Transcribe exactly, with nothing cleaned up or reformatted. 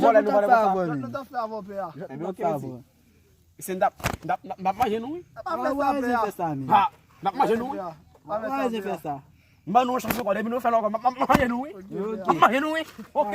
vòlè nou vòlè konsa. Jòt nou t ap fè avè w, pè a. Jòt nou t ap fè avè w. Se n ap, n ap, n ap, n ap manje nou, wi. Pa fè sa, pè a. Ha, n ap manje nou, wi. Pa fè sa, pè a. M ban nou yon chans ankò, depi nou fè l ankò, m ap, m ap manje nou, wi. M ap manje nou, wi. Ok.